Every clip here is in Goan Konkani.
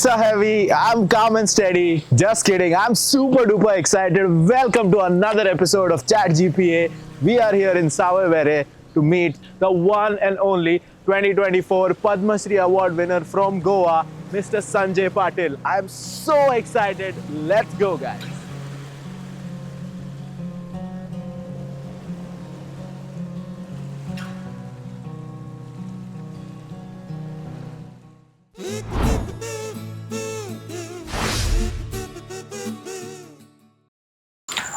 are heavy. I'm calm and steady. Just kidding. I'm super duper excited. Welcome to another episode of Chat GPA. We are here in Sawaivere to meet the one and only 2024 Padma Shri Award winner from Goa, Mr. Sanjay Patil. I'm so excited. Let's go, guys.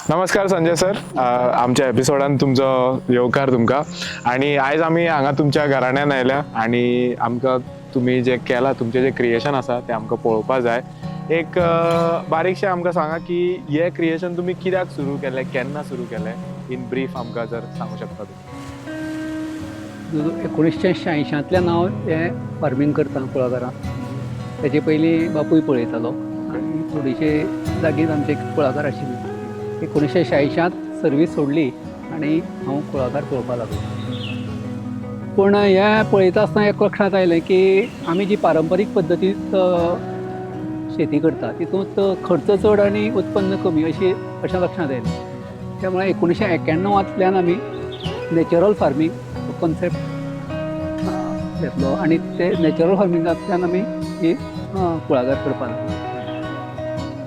नमस्कार संजय सर, आमच्या एपिसोडान तुमचो येवकार तुमकां. आनी आयज आमी हांगा तुमच्या घराण्यान आयल्या आनी आमकां तुमी जे केलां, तुमचें जें क्रिएशन आसा तें आमकां पळोवपा जाय. एक बारीकशें आमकां सांगा की हें क्रिएशन तुमी कित्याक सुरू केलें, केन्ना सुरू केलें, इन ब्रीफ आमकां जर सांगू शकता तुमी. 1986 हांव हें फार्मींग करता कुळागरांत. तेजे पयलीं बापूय पळयतालो आनी थोडीशी जागीच आमचे कुळागर आशिल्लें. 1986 सर्वीस सोडली आनी हांव कुळागर पळोवपाक लागलो. पूण हें पळयता आसतना एक लक्षांत आयलें की आमी जी पारंपारीक पद्दतींत शेती करता तितूंत खर्च चड आनी उत्पन्न कमी अशी अशें लक्षांत आयलें. त्यामुळे 1991 आमी नॅचरल फार्मींग हो कॉन्सेप्ट घेतलो आनी ते नॅचरल फार्मिंगांतल्यान आमी ही कुळागर करपाक लागले.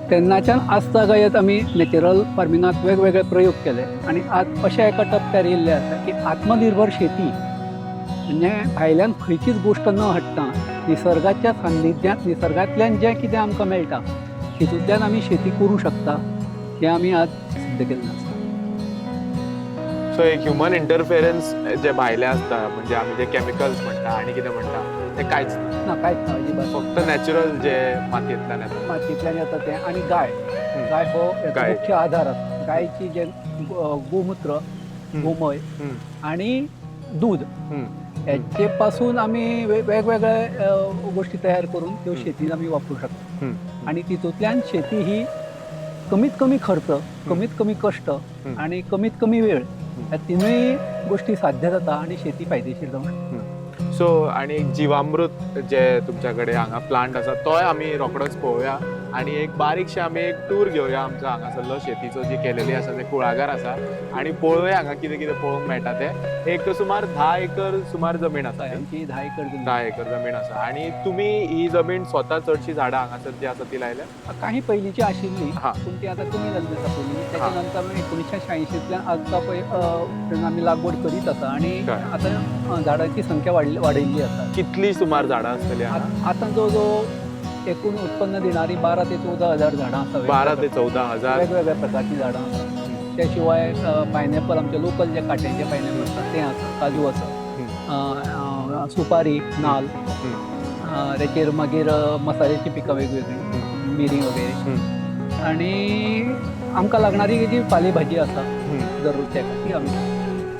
तेन्नाच्यान आज तागायत आमी नॅचरल फार्मिंगात वेगवेगळे प्रयोग केले आनी आज अशा एका टप्प्यार येयल्ले आसा की आत्मनिर्भर शेती म्हणजे भायल्यान खंयचीच गोश्ट न हाडटा निसर्गाच्या सान्निध्यांत, निसर्गांतल्यान जें कितें आमकां मेळटा तितूंतल्यान आमी शेती करूं शकता हें आमी आज सिद्ध केल्लें आसा. सो एक ह्युमन इंटरफेरन्स जे भायले आसता, म्हणजे आमी जे केमिकल्स म्हणटा आनी कितें म्हणटा, ते कांयच ना? ना, कांयच ना, अजिबात. फक्त नॅचरल जे मातयेंतल्यान येता. मातयेंतल्यान येता तें आनी गाय. गाय हो हेचो गाय. मुख्य आधार आसा. गायची जे गोमुत्र, गोमय आणि दूध हेचे पासून आमी वेगवेगळे गोश्टी तयार करून त्यो शेतीन आमी वापरूं शकता आनी तितूंतल्यान शेती ही कमीत कमी खर्च, कमीत कमी कश्ट आनी कमीत कमी वेळ ह्या तिनूय गोश्टी साध्य जाता आनी शेती फायदेशीर जावंक शकता. सो आनी एक जिवामृत जे तुमच्या कडेन हांगा प्लांट आसा तोय आमी रोखडोच पळोवया आनी एक बारीकशें आमी एक टूर घेवया आमचो हांगासरलो शेतीचो जी केलेली आसा, ते कुळागर आसा आनी पळोवया हांगा कितें कितें पळोवंक मेळटा तें. एक सुमार 10 एकर सुमार जमीन आसा. आमची 10 एकर जमीन. 10 एकर जमीन आसा आनी तुमी ही जमीन स्वता चडशी झाडां हांगासर जी आसा ती लायल्या? काही पयलींची आशिल्ली, पूण ती आतां कमी जाल्ली आसा पयलीं. तेच्या नंतर आमी 1986 तल्यान आजचा पळय आमी लागवड करीत आसा आनी आतां झाडांची संख्या वाडयल्ली आसा. कितली सुमार झाडां आसतली हांगा? आतां जवळ जवळ एकूण उत्पन्न दिणारी 12 ते 14 हजार झाडां आसा. 12 ते 14 हजार. वेगवेगळ्या प्रकारची झाडां आसा. त्या शिवाय पायनॅपल, आमचे लोकल जे काट्यांचे पायनॅपल आसता ते आसा, काजू आसा, सुपारी, नाल, तेचेर मागीर मसाल्याची पिकां वेगवेगळी, मिरी वगैरे आनी आमकां लागणारी जी पाले भाजी आसा दररोज ती आमी.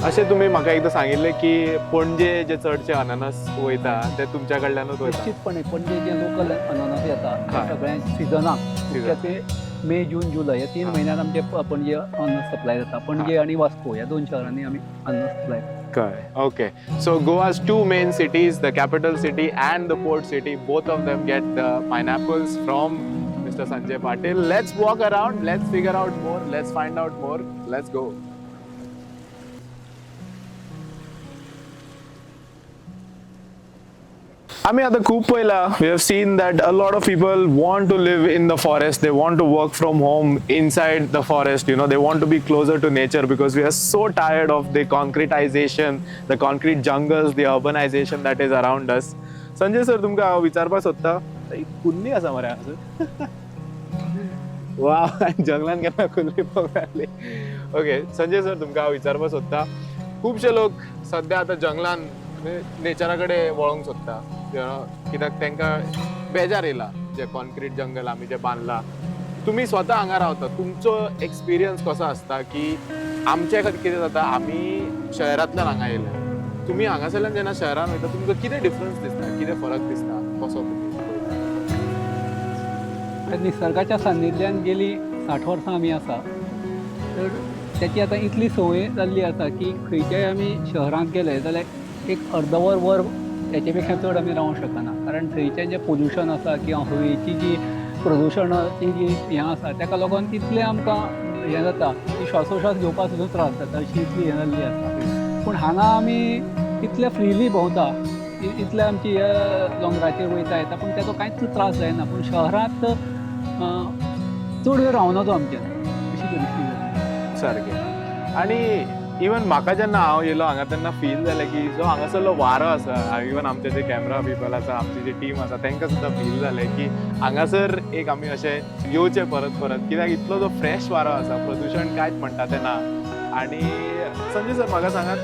अशें तुमी म्हाका एकदां सांगिल्लें की पणजे जे चडशे अननस वयता ते तुमच्या कडल्यानूच वयता. निश्चितपणे, पणजे जे लोकल अननस येता ते सगळ्या सिजनाक, मुख्य मे, जून, जुलय ह्या 3 म्हयन्यात आमचे पणजे अननस सप्लाय जाता. पणजे आनी वास्को ह्या दोन शहरांनी आमी अननस सप्लाय. कळ्ळें. Okay, so Goa's two main cities, the capital city and the port city, both of them get the pineapples from Mr. Sanjay Patil. Let's walk around, let's figure out more, let's find out more. Let's go. आमी आतां खूब पळयला, we have seen that a lot of people want to live in the forest, they want to work from home inside the forest, they want to be closer to nature because we are so tired of the concretization, the concrete jungles, the urbanization that is around us. Sanjay sir, तुमकां हांव विचारपाक सोदता, एक कुल्ली आसा मरे हांगासर. वा, जंगलान केन्ना कुल्ली पळोवंक मेळ्ळी. ओके संजय सर, तुमकां हांव विचारपाक सोदता, खुबशे लोक सद्या आतां जंगलान नेचरा कडेन वळोंक सोदता, कित्याक तांकां बेजार येयला जे कॉन्क्रीट जंगल आमी जे बांदला. तुमी स्वता हांगा रावता, तुमचो एक्सपिरियन्स कसो आसता की आमचे खातीर कितें जाता, आमी शहरांतल्यान हांगा येयल्या, तुमी हांगासरल्यान जेन्ना शहरान वयता तुमकां कितें डिफरन्स दिसता, कितें फरक दिसता, कसो तुमी पळयता? निसर्गाच्या सान्निध्यान गेली 60 वर्सां आमी आसा तर त्याची आतां इतली संवय जाल्ली आसा की खंयच्याय आमी शहरांत गेले जाल्यार एक अर्दवर वर तेचे पेक्षा चड आमी रावंक शकना, कारण थंयचें जें पोल्युशन आसा किंवा हवेची जी प्रदुशणाची जी हें आसा तेका लागून तितलें आमकां हें जाता की श्वासोश्वास घेवपाक सुद्दां त्रास जाता, अशी इतली हें जाल्ली आसा. पूण हांगा आमी इतले फ्रिली भोंवता, इतले आमची ह्या दोंगराचेर वयता येता, पूण तेजो कांयच त्रास जायना. पूण शहरांत चड वेळ रावना तो आमच्यान, अशी परिस्थिती जाली. सारकें. आनी इवन म्हाका जेन्ना हांव येयलो हांगा तेन्ना फील जालें की जो हांगासरलो वारो आसा, इवन आमचे जे कॅमरा पिपल आसा, आमची जी टीम आसा, तांकां सुद्दां फील जालें की हांगासर एक आमी अशें येवचें परत परत, कित्याक इतलो जो फ्रेश वारो आसा, प्रदुशण कांयच म्हणटा तें ना. आनी संजय सर, म्हाका सांगात,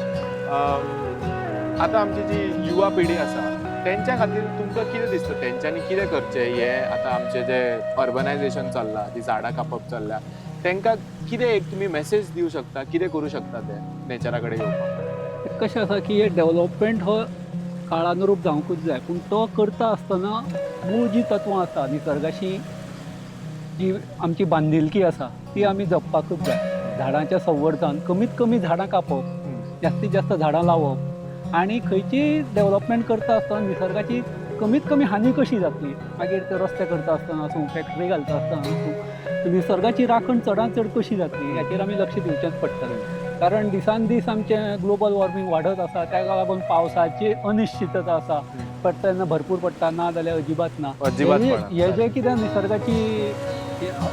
आतां आमची जी युवा पिढी आसा तेंच्या खातीर तुमकां कितें दिसता, तेंच्यांनी कितें करचें? हें आतां आमचें जें अर्बनायजेशन चल्लां, ती झाडां कापप चल्ल्या, तांकां कितें एक तुमी मॅसेज दिवं शकता, कितें करूं शकता ते नेचरा कडेन येवपाक? कशें आसा की हे डेवलपमेंट हो काळानुरूप जावंकूच जाय, पूण तो करता आसतना मूळ जी तत्वां आसा, निसर्गाशी जी आमची बांदिलकी आसा ती आमी जपपाकूच जाय. झाडांचें संवर्धन, कमीत कमी झाडां कापप, जास्तीत जास्त झाडां लावप आनी खंयचीय डेवलपमेंट करता आसतना निसर्गाची कमीत कमी हानी कशी जातली, मागीर ते रस्ते करता आसतना आसूं, फॅक्टरी घालता आसतना आसूं, निसर्गाची राखण चडांत चड कशी जातली हाचेर आमी लक्ष दिवचेंच पडटलें. कारण दिसान दीस आमचें ग्लोबल वॉर्मींग वाडत आसा, ताका लागून पावसाची अनिश्चितता आसा, पडटा तेन्ना भरपूर पडटा, ना जाल्यार अजिबात ना. अजिबात पडना. हे जे कितें निसर्गाची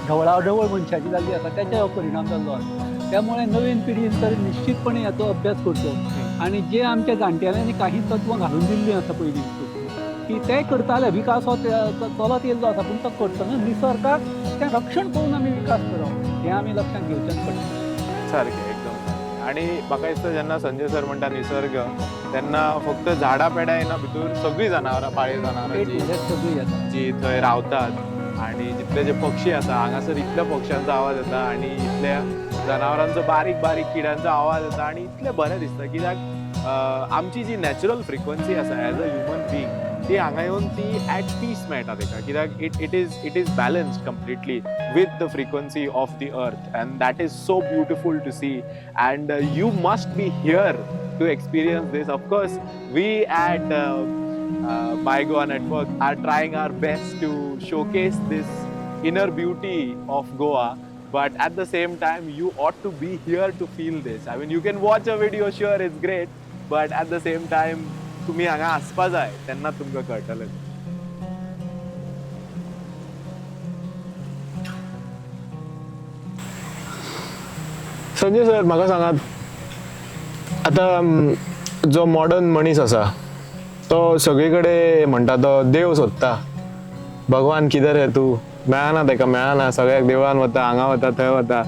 ढवळाढवळ मनशाची जाल्ली आसा तेचे हो परिणाम जाल्लो आसा. त्यामुळे नवीन पिढीन तर निश्चितपणे हाचो अभ्यास करचो आनी जे आमच्या जाणटेल्यांनी काही तत्वां घालून दिल्लीं आसा पयलीं की ते करताले, विकास हो चलत येयल्लो आसा, पूण तो करतना निसर्गाक तें रक्षण करून आमी विकास करप हें आमी लक्षांत घेवचेंच पडटलें. सारकें, एकदम. आनी म्हाका दिसता जेन्ना संजय सर म्हणटा निसर्ग, तेन्ना फक्त झाडां पेडां येना, भितर सगळीं जनावरां, पाळीव जनावरां जी सगळीं येता, जी थंय रावतात आनी जितले जे पक्षी आसा हांगासर, इतल्या पक्ष्यांचो आवाज येता आनी इतल्या जनावरांचो, बारीक बारीक किड्यांचो आवाज येता आनी इतलें बरें दिसता, कित्याक आमची जी नॅचरल फ्रिक्वन्सी आसा एज अ ह्युमन बींग, ती हांगा येवन ती एट पीस मेळटा तेका, कित्याक it is balanced completely with the frequency of the earth, and that is so beautiful to see, and you must be here to experience this. Of course, we at My Goa Network are trying our best to showcase this inner beauty of Goa, but at the same time you ought to be here to feel this. I mean, you can watch a video, sure, it's great, but at the same time तुम्ही हांगा आसपा जाय, तेन्ना तुमकां कळटलें. संजय सर, म्हाका सांगात आतां जो मॉडर्न मनीस आसा तो सगळी कडेन म्हणटा तो देव सोदता, भगवान किधर है तू, मेळना ताका, मेळना, सगळ्याक देवळान वता, हांगा वता, थंय वता.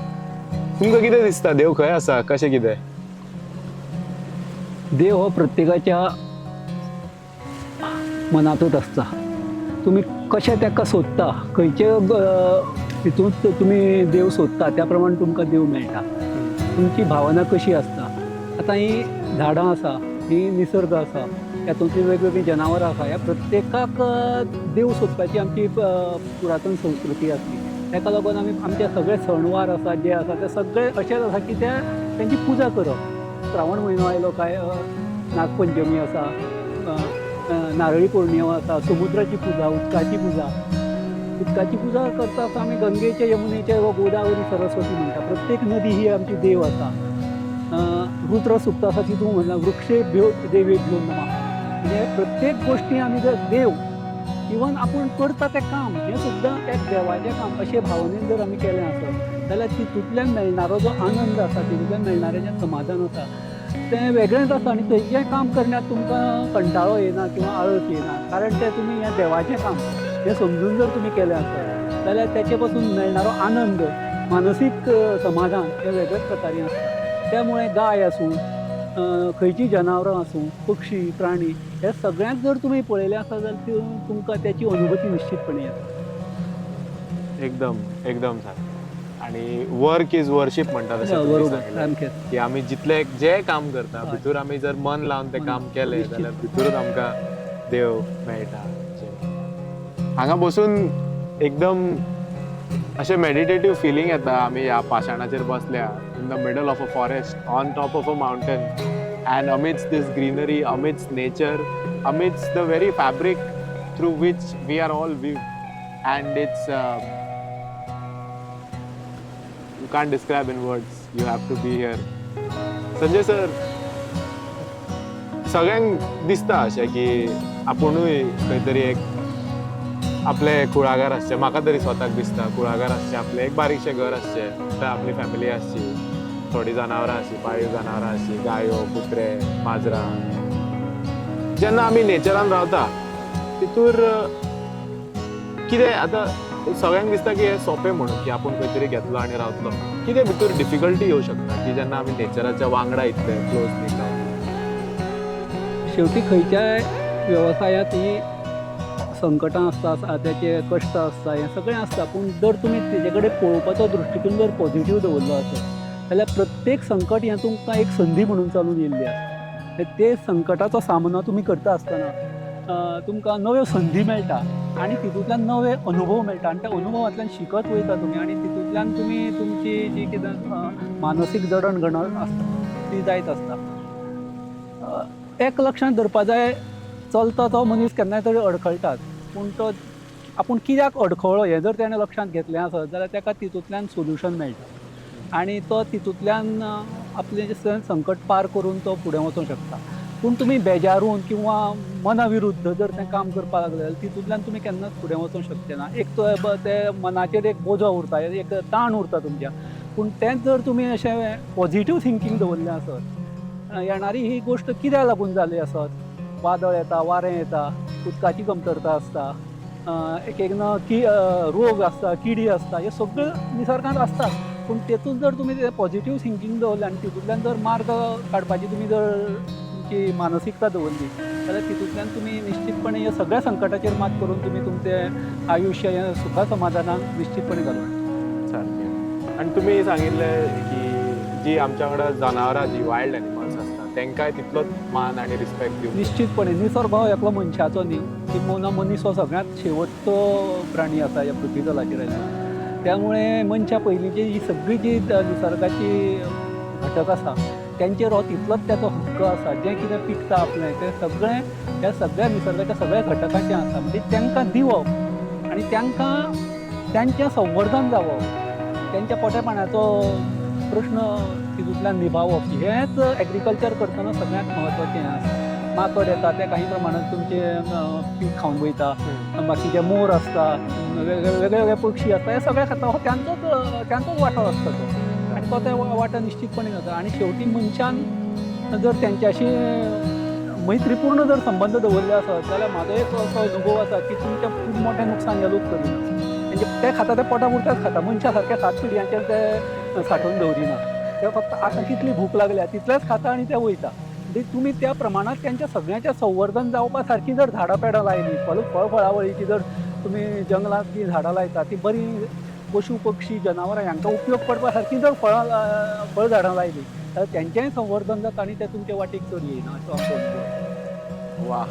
तुमकां कितें दिसता, देव खंय आसा, कशें कितें? देव हो प्रत्येकाच्या मनांतूच आसता. तुमी कशें ताका सोदता, खंयचे हितूंत तुमी देव सोदता त्या प्रमाणे तुमकां देव मेळटा. तुमची भावना कशी आसता. आतां ही झाडां आसा, ही निसर्ग आसा, हातूंतलीं वेगवेगळीं जनावरां आसा, ह्या प्रत्येकाक देव सोदपाची आमची पुरातन संस्कृती आसली. ताका लागून आमी आमचे सगळे सणवार आसा जे आसा ते सगळे अशेच आसा की ते तेंची पुजा करप. श्रावण म्हयनो आयलो काय नागपंचमी आसा, नारळी पौर्णिमा आसा, समुद्राची पुजा, उदकाची पुजा. उदकाची पुजा करता आसतना आमी गंगेचे, यमुनेचे वा गोदावरी, सरस्वती म्हणटा. प्रत्येक नदी ही आमची देव आसा. रुद्र सुक्त आसा तितूंत म्हणलां वृक्षेभ्यो देवेभ्यो नमः. म्हणजे प्रत्येक गोश्टी आमी जर देव, इवन आपूण करता तें काम हें सुद्दां एक देवाचें काम अशे भावनेन जर आमी केलें आसत जाल्यार तितूंतल्यान मेळणारो जो आनंद आसा, तितूंतल्यान मेळणारें जें समाधान आसा तें वेगळेंच आसा. आनी तेजें काम करण्यात तुमकां कंटाळो येना किंवा आळस येना, कारण तें तुमी हें देवाचें काम हें समजून जर तुमी केलें आसत जाल्यार तेचे पासून मेळणारो आनंद, मानसीक समाधान हें वेगळेच प्रकारे आसता. त्यामुळे गाय आसूं, खंयचीं जनावरां आसूं, पक्षी, प्राणी, हे सगळ्यांक जर तुमी पळयलें आसा जाल्यार तुमकां त्याची अनुभूती निश्चितपणे येता. एकदम एकदम सारकें. आनी वर्क is worship म्हणटा तशें तुमी बरोबर, सांगलें. सामकें. की आमी जितले जें काम करता भितर आमी जर मन लावन तें काम केलें जाल्यार भितरूच आमकां देव मेळटा. हांगा बसून एकदम अशें मेडिटेटीव फिलींग येता. आमी ह्या पाशाणाचेर बसल्या, in the middle of a forest, on top of a mountain. And amidst this greenery, amidst nature, amidst the very fabric through which we are all weaved. And it's you can't describe in words. You have to be here. Sanjay sir, सगळ्यांक दिसता अशें की आपुणूय खंय तरी एक आपलें कुळागर आसचें. म्हाका तरी स्वताक दिसता कुळागर आसचें, आपलें एक बारीकशें घर आसचें, थंय आपली फॅमिली आसची, थोडीं जनावरां आसची, पाळीव जनावरां आसची, गायो, कुत्रे, माजरां. जेन्ना आमी नेचरान रावता तितूर कितें आतां सगळ्यांक दिसता की हें सोंपें म्हणून की आपूण खंय तरी घेतलो आनी रावतलो. कितें भितर डिफिकल्टी येवं शकता की जेन्ना आमी नेचराच्या वांगडा इतले क्लोजली रावता? शेवटी खंयच्याय वेवसायांत ही संकटां आसता, त्याचे कश्ट आसता, हें सगळें आसता. पूण जर तुमी तेजे कडेन पळोवपाचो दृश्टिकोन जर पॉझिटीव दवरलो आसत जाल्यार प्रत्येक संकट हें तुमकां एक संदी म्हणून चालून येयल्ली आसता. ते संकटाचो सामनो तुमी करता आसतना तुमकां नव्यो संदी मेळटा आनी तितूंतल्यान नवे अनुभव मेळटा आनी त्या अनुभवांतल्यान शिकत वयता तुमी आनी तितूंतल्यान तुमी तुमची जी कितें मानसीक जडण घडण आसता ती जायत आसता. एक लक्षांत धरपा जाय, चलता तो मनीस केन्नाय तरी अडखळटात, पूण तो आपूण कित्याक अडखळ्ळो हें जर तेणें लक्षांत घेतलें आसत जाल्यार ताका तितूंतल्यान सोल्युशन मेळटा आनी तो तितूंतल्यान आपलें जें संकट पार करून तो फुडें वचूंक शकता. पूण तुमी बेजारून किंवा मना विरुद्ध जर तें काम करपाक लागले जाल्यार तितूंतल्यान तुमी केन्नाच फुडें वचूंक शकचे ना. एक तो ते मनाचेर एक बोजो उरता, एक ताण उरता तुमच्या. पूण तेंच जर तुमी अशें पॉझिटीव थिंकींग दवरलें आसत, येणारी ही गोश्ट कित्याक लागून जाली आसत, वादळ येता, वारें येता, उदकाची कमतरता आसता, एक एकदां की रोग आसता, किडी आसता, हे सगळें निसर्गांत आसतात. पूण तेतून जर तुमी ते पॉझिटीव थिंकींग दवरलें आनी तितूंतल्यान जर मार्ग काडपाची तुमी जर तुमची मानसिकता दवरली जाल्यार तितूंतल्यान तुमी निश्चितपणे ह्या सगळ्या संकटाचेर मात करून तुमी तुमचें आयुश्य हें सुखा समाधानान निश्चितपणे घालूं. सारकें. आनी तुमी सांगिल्लें की जी आमच्या वांगडा जनावरां, जी वायल्ड एनिमल्स आसता, तांकांय तितलोच मान आनी रिस्पेक्ट दिवंक. निश्चितपणे निसर्ग हो एकलो मनशाचो न्ही, किंबहुना मनीस हो सगळ्यांत शेवटचो प्राणी आसा ह्या पृथ्वी तलाचेर आयिल्लो. त्यामुळे मनशा पयलींची ही सगळी जी निसर्गाची घटक आसा त्यांचेर हो तितलोच ताचो हक्क आसा. जें कितें पिकता आपलें तें सगळें ह्या सगळ्या निसर्गाच्या सगळ्या घटकाचें आसा. म्हणजे तांकां दिवप आनी तांकां तांचें संवर्धन जावप, तांच्या पोटा पाण्याचो प्रश्न तितूंतल्यान निभावप, हेंच एग्रीकल्चर करतना सगळ्यांत म्हत्वाचें आसा. माकड येता ते काही प्रमाणात तुमचें पीक खावन वयता, बाकीचे मोर आसता, वेगळे वेगळे पक्षी आसता, हे सगळे खाता. हो तांचोच वांटो आसता तो आनी तो ते वांटो निश्चितपणे जाता. आनी शेवटी मनशान जर तेंच्याशी मैत्रीपूर्ण जर संबंद दवरले आसत जाल्यार म्हाजो एक असो अनुभव आसा की तुमचें खूब मोठें नुकसान हे लोक करिना. म्हणजे ते खाता ते पोटा पुरतेच खाता, मनशा सारके 7 पिढयांचेर ते सांठोवन दवरिना. ते फक्त आतां कितली भूक लागल्या तितलेच खाता आनी ते वयता. म्हणजे तुमी त्या प्रमाणांत तेंच्या सगळ्यांचें संवर्धन जावपा सारकी जर झाडां पेडां लायलीं, फळ फळावळीची जर तुमी जंगलांत जी झाडां लायता ती बरी पशु पक्षी जनावरां हांकां उपयोग पडपा सारकी जर फळां फळ झाडां लायलीं जाल्यार तेंचेंय संवर्धन जाता आनी ते तुमचे वाटेक चड येयना, असो आमचो अनुभव. वा,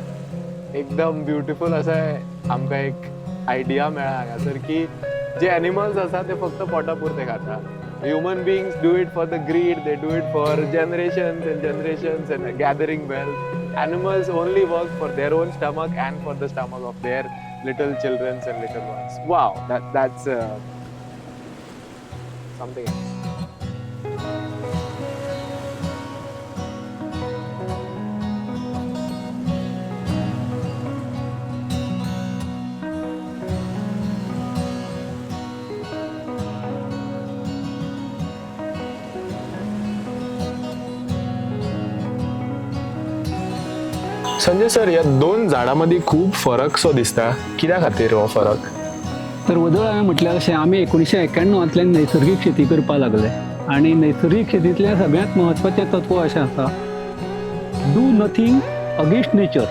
एकदम ब्युटिफूल अशें आमकां एक आयडिया मेळ्ळा हांगासर की जे एनिमल्स आसा ते फक्त पोटा पुरते खाता. Human beings do it for the greed, they do it for generations and generations and gathering wealth. Animals only work for their own stomach and for the stomach of their little childrens and little ones. Wow, that's something else. Sanjay sir, ह्या दोन झाडां मदीं खूब फरक सो दिसता, कित्या खातीर हो फरक? तर वदळ हांवें म्हटल्यार अशें, आमी 1991 नैसर्गीक शेती करपाक लागले आनी नैसर्गीक शेतींतलें सगळ्यांत म्हत्वाचें तत्व अशें आसा, do nothing against nature.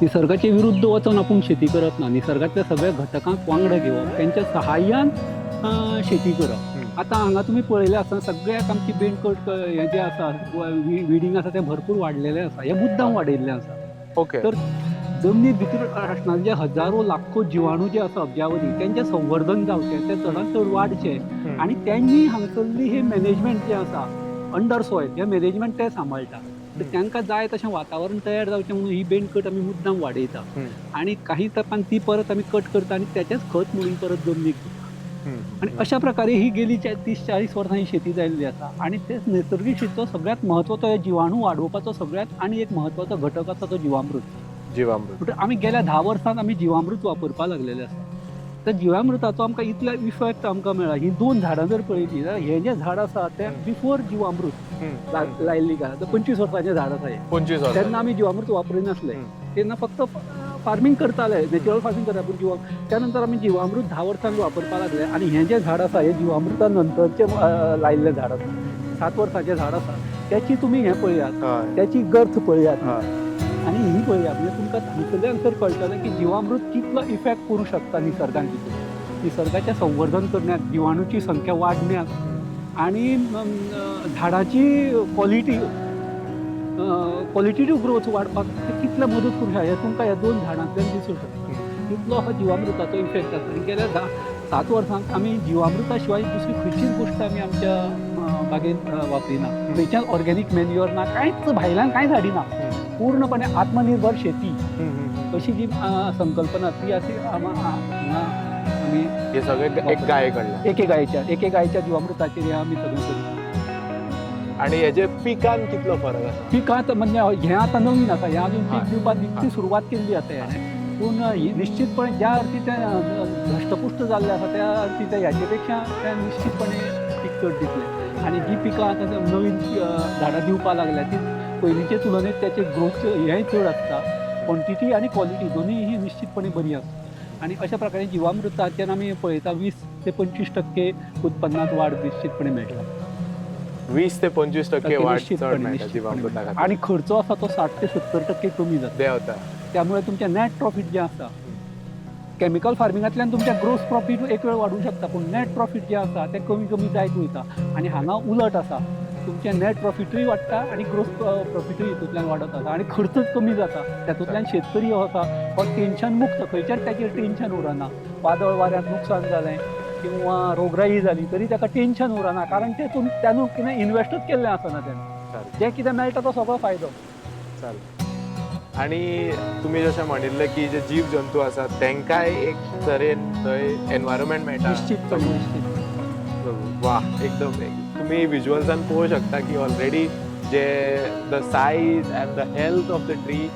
निसर्गाचे विरुद्ध वचून आपूण शेती करप ना, निसर्गांतल्या सगळ्या घटकांक वांगडा घेवप, तेंच्या सहाय्यान शेती करप. आतां हांगा तुमी पळयलें आसतना सगळ्याक आमची बेणकट हें जें आसा, विडींग आसा तें भरपूर वाडलेलें आसा, हें मुद्दाम वाडयल्लें आसा. तर जमनी भितर आसणारे जे हजारो लाखो जिवाणू जे आसा अब्जावधी, तेंचें संवर्धन जावचें, तें चडांत चड वाडचें आनी तेंनी हांगसरली हे मॅनेजमेंट जें आसा अंडर सॉयल, हें मॅनेजमेंट ते सांबाळटा. तांकां जाय तशें वातावरण तयार जावचें म्हणून ही बेणकट आमी मुद्दाम वाडयता आनी काही तेंपान ती परत आमी कट करता आनी तेचेंच खत म्हणून परत जमनीक दिता. आनी अशा प्रकारे ही गेली 30-40 वर्सां ही शेती जाल्ली आसा. आनी तेच नैसर्गीक शेतीचो सगळ्यांत म्हत्वाचो हे जिवाणू वाडोवपाचो सगळ्यांत आनी एक म्हत्वाचो घटक आसा तो जिवामृत. जिवामृत. म्हणटकीर आमी गेल्या 10 वर्सांत आमी जिवामृत वापरपाक लागलेले आसा. त्या जिवामृताचो आमकां इतलो इफेक्ट आमकां मेळ्ळा. ही दोन झाडां जर पळयली जाल्यार हें जें झाड आसा तें बिफोर जिवामृत लायल्ली का 25 वर्सांचें झाड आसा हें. 25 वर्सां. तेन्ना आमी जिवामृत वापरिनासले, तेन्ना फक्त फार्मींग करताले, नॅचरल फार्मींग करताले. पूण त्या नंतर आमी जिवामृत 10 वर्सांनी वापरपाक लागले आनी हें जें झाड आसा हें जिवामृता नंतरचें लायिल्लें झाड आसा, 7 वर्सांचें झाड आसा. त्याची तुमी हें पळयात, त्याची गर्थ पळयात आनी ही पळयात, म्हणजे तुमकां हातूंतल्यान तर कळटलें की जिवामृत कितलो इफेक्ट करूं शकता निसर्गान भितर, निसर्गाचें संवर्धन करण्यात, जिवाणूची संख्या वाडण्यात आनी झाडाची क्वॉलिटी क्वॉलिटेटीव ग्रोथ वाडपाक ते कितले मदत करूं शकता हें तुमकां ह्या दोन झाडांतल्यान दिसूं शकता. इतलो हो जिवामृताचो इफेक्ट आसा. आनी गेल्या 7 वर्सांत आमी जिवामृता शिवाय दुसरी खंयचीच गोश्ट आमी आमच्या बागेंत वापरिना. खंयच्याच ऑर्गेनीक मॅन्युअर ना, कांयच भायल्यान कांयच हाडिना. पूर्णपणे आत्मनिर्भर शेती अशी जी संकल्पना ती अशी आमी हे सगळे एक गाये कडल्यान, एके गायच्या जिवामृताचेर हे आमी सगळें करता. आनी हेजे पिकान कितलो फरक आसा? पिकांत म्हणजे हें आतां नवीन आसा, हें अजून पीक दिवपाक इतली सुरवात केल्ली आसा हेणें. पूण निश्चितपणे ज्या अर्थी तें धश्टपुश्ट जाल्लें आसा त्या अर्थी तें ह्याचे पेक्षा तें निश्चितपणे पीक चड दितलें. आनी जी पिकां आतां नवीन झाडां दिवपाक लागल्या ती पयलींचे तुलनेत त्याचे ग्रोथ हेंय चड आसता, क्वॉन्टिटी आनी क्वॉलिटी दोनूय ही निश्चितपणे बरी आसता. आनी अशा प्रकारे जिवामृताचेर आमी पळयता 20 ते 25% उत्पन्नात वाड निश्चितपणे मेळटा. 20 ते 25% वाड चड मेळटा जिवामृता खातीर. आनी खर्चो आसा तो 60 ते 70% कमी जाता, देंवता. त्यामुळे तुमचें नॅट प्रॉफीट जें आसा, केमिकल फार्मिंगांतल्यान तुमचें ग्रोस प्रॉफीट एक वेळ वाडूंक शकता, पूण नॅट प्रॉफीट जें आसा तें कमी कमी जायत वयता. आनी हांगा उलट आसा, तुमचें नॅट प्रॉफिटूय वाडटा आनी ग्रोस प्रॉफिटूय हितूंतल्यान वाडत आसा आनी खर्चूच कमी जाता. तातूंतल्यान शेतकरी हो आसा हो टेंशन मुक्त, खंयच्याच ताचेर टेंशन उरना. वादळ वाऱ्यांत नुकसान जालें किंवा रोगराई जाली तरी ताका टेंशन उरना, कारण तें त्यानू कितें इन्वेस्टूच केल्लें आसना तेणें. जें कितें मेळटा तो सगळो फायदो. चालेल. आनी तुमी जशें म्हणिल्लें की जे जीव जंतू आसात तांकांय एक तरेन थंय एनवायरमेंट मेळटा. निश्चितपणे, निश्चित. वा, एकदम. तुमी विज्युअल्सान पळोवंक शकता की already J the size and the health of the tree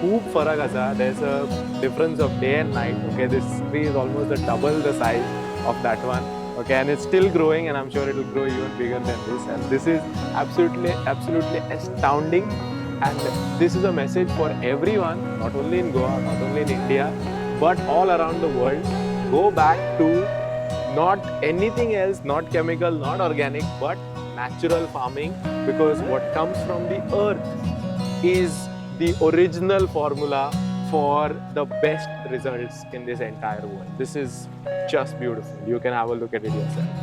खूब फरक आसा. There is a difference of day and night. Okay, this tree is almost the double the size of that one. Okay, and it's still growing, and I'm sure it will grow even bigger than this. And this is absolutely, absolutely astounding. And this is a message for everyone, not only in Goa, not only in India, but all around the world. Go back to not anything else, not chemical, not organic, but natural farming, because what comes from the earth is the original formula for the best results in this entire world. This is just beautiful. You can have a look at it yourself.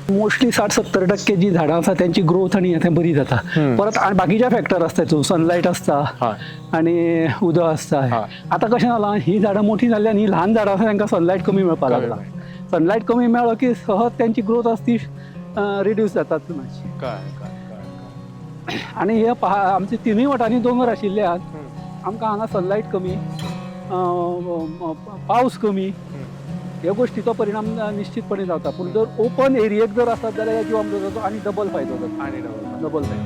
Mostly 60-70% जी झाडां आसा त्यांची ग्रोथ आनी हें तें बरी जाता. परत आनी बाकीचे फॅक्टर आसता तितून, सनलायट आसता आनी उदक आसता. आतां कशें जालां, ही झाडां मोठी जाल्ली आनी ही ल्हान झाडां आसा तांकां सनलायट कमी मेळपाक लागला. सनलायट कमी मेळ्ळो की सहज त्यांची ग्रोथ आसा ती रिड्यूस जातात मातशी. आनी हे आमचे तिनूय वटांनी दोंगर आशिल्ल्यान आमकां हांगा सनलायट कमी, पावस कमी, ह्या गोष्टीचो परिणाम निश्चितपणे जाता. पूण जर ओपन एरियेक जर आसत जाल्यार ह्या जिवामृताचो आनी डबल फायदो जाता. आनी डबल फायदो,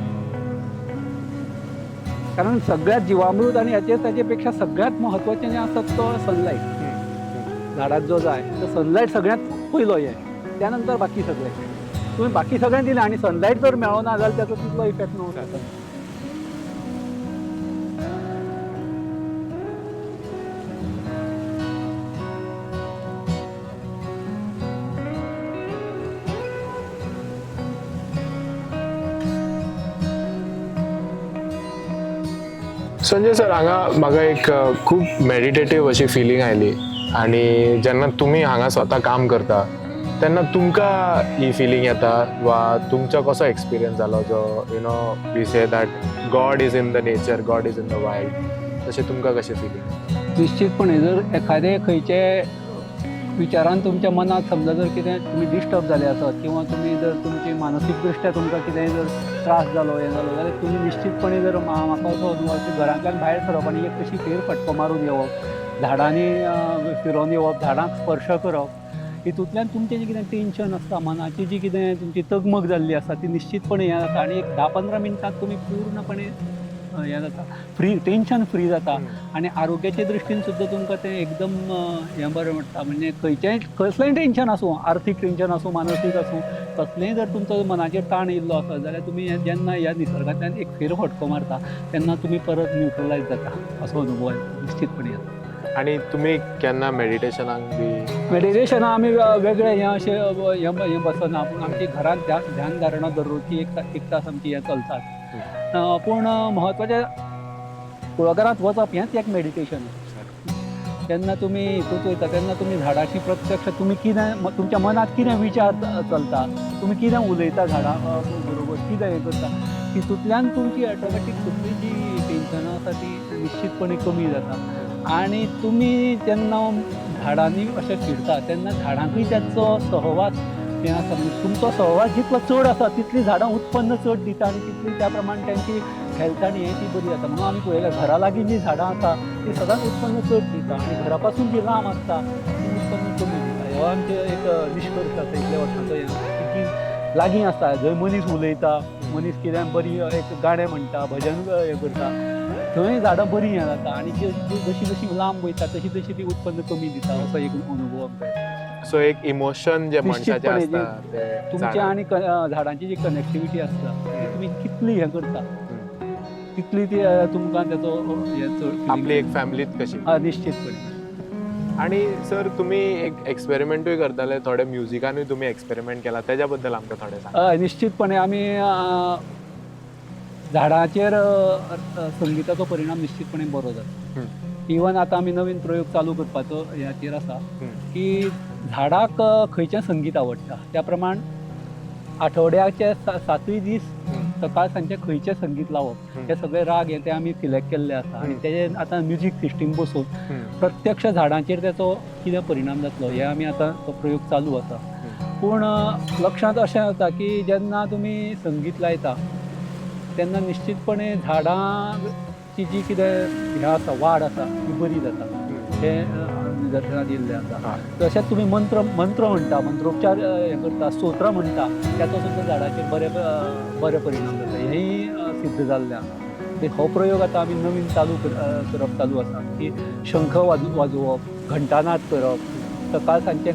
कारण सगळ्यात जिवामृत आनी ह्याचे ताचे पेक्षा सगळ्यात म्हत्वाचें जें आसा तो सनलायट. झाडाक जो जाय तो सनलायट सगळ्यात पयलो हें, त्या नंतर बाकी सगळें. तुवें बाकी सगळें दिलें आनी सनलायट जर मेळना जाल्यार ताचो तितलो इफेक्ट न्हू जाता. संजय सर, हांगा म्हाका एक खूब मेडिटेटीव अशी फिलींग आयली. आनी जेन्ना तुमी हांगा स्वता काम करता तेन्ना तुमकां ही फिलींग येता वा तुमचो कसो एक्सपिरियन्स जालो जो we say that God is in the nature, God is in the wild, तशें तुमकां कशें फिलींग? निश्चितपणे जर एखादे खंयचे विचारान तुमच्या मनात समजा जर कितें तुमी डिस्टर्ब जाले आसत किंवा तुमी जर तुमची मानसीक दृश्ट्या तुमकां कितेंय जर त्रास जालो, हें जालो जाल्यार तुमी निश्चितपणे जर म्हाका असो अनुभव की घरांतल्यान भायर सरप आनी एक कशी फेर फटको मारून येवप, झाडांनी फिरोवन येवप, झाडांक स्पर्श करप, हितूंतल्यान तुमचें जें कितें टेंशन आसता, मनाची जी कितें तुमची तगमग जाल्ली आसता ती निश्चितपणे हें जाता आनी एक 10-15 मिनटांत तुमी पूर्णपणे हें जाता, फ्री, टेंशन फ्री जाता आनी आरोग्याच्या दृश्टीन सुद्दां तुमकां तें एकदम हें बरें पडटा. म्हणजे खंयचेंय कसलेंय टेंशन आसूं, आर्थीक टेंशन आसूं, मानसीक आसूं, कसलेंय जर तुमचो मनाचेर ताण येयल्लो आसत जाल्यार तुमी जेन्ना ह्या निसर्गांतल्यान एक फेर फटको मारता तेन्ना तुमी परत न्युट्रलायज जाता, असो अनुभव निश्चितपणे येता. आनी तुमी केन्ना मेडिटेशनाक बी? मेडिटेशना आमी वेगळें हें अशें हें बसना, पूण आमची घरांत ध्यान धारणा दररोजची एक तास आमची हें चलतात. पूण म्हत्वाचें कुळागरांत वचप हेंच एक मेडिटेशन. जेन्ना तुमी हितूंत वयता तेन्ना तुमी झाडाची प्रत्यक्ष तुमी कितें तुमच्या मनांत कितें विचार चलता, तुमी कितें उलयता झाडां बरोबर, कितें हें करता, तितूंतल्यान तुमची ऑटोमॅटीक सगळी जी टेंशनां आसा ती निश्चितपणे कमी जाता. आनी तुमी जेन्ना झाडांनी अशें फिरता तेन्ना झाडांकूय ताचो सहवास हें आसा. म्हणजे तुमचो सहवास जितलो चड आसा तितलीं झाडां उत्पन्न चड दिता आनी तितली त्या प्रमाण तांची हेल्थ आनी हें ती बरी जाता. म्हणून आमी पळयल्या घरा लागीं जीं झाडां आसा ती सदांच उत्पन्न चड दिता आनी घरा पासून जी लांब आसता ती उत्पन्न कमी दिता. हो आमचो एक निश्कर्श आसा इतल्या वर्सांचो हें की लागीं आसता जंय मनीस उलयता, मनीस कितें बरी एक गाणें म्हणटा, भजन हें करता, थंय झाडां बरीं हें जाता आनी जशी जशी लांब वयता तशी तशी ती उत्पन्न कमी दिता, असो एक अनुभव आमकां येता. सो एक इमोशन जे मनशाचें निश्चितपणे आसता तें तुमच्या झाडां. आनी झाडांची जी कनेक्टिविटी आसता ती तुमी कितली हें करता तितली ती तुमकां तेचो हें चड feeling. आपली एक फॅमिलीत कशी. हय, निश्चितपणे. आनी सर तुमी एक एक्सपेरिमेंटूय करताले, थोडे म्युजिकानूय तुमी एक्सपेरिमेंट केला, तेज्या बद्दल आमकां थोडें सांग. हय, निश्चितपणे आमी झाडाचेर संगिताचो परिणाम निश्चितपणे बरो जाता. इवन आतां आमी नवीन प्रयोग चालू करपाचो ह्याचेर आसा की झाडाक खंयचें संगीत आवडटा त्या प्रमाण आठवड्याचे 7 दीस सकाळ सांजचे खंयचें संगीत लावप, हे सगळे राग हे ते आमी सिलेक्ट केल्ले आसा आनी तेजे आतां म्युजीक सिस्टीम बसोवन प्रत्यक्ष झाडांचेर तेचो कितें परिणाम जातलो हे आमी आतां तो प्रयोग चालू आसा. पूण लक्षांत अशें जाता की जेन्ना तुमी संगीत लायता तेन्ना निश्चितपणे झाडांची जी कितें हें आसा, वाड आसा ती बरी जाता, हें निदर्शनाक येयल्लें आसा. तशेंच तुमी मंत्र म्हणटा, मंत्रोपचार हें करता, स्तोत्रां म्हणटा, ताचो सुद्दां झाडाचेर बरे बरे परिणाम जाता, हेंय सिद्ध जाल्लें आसा. हो प्रयोग आतां आमी नवीन चालू करप चालू आसा की शंख वाजोवप, घंटानाद करप, सकाळ सांजचें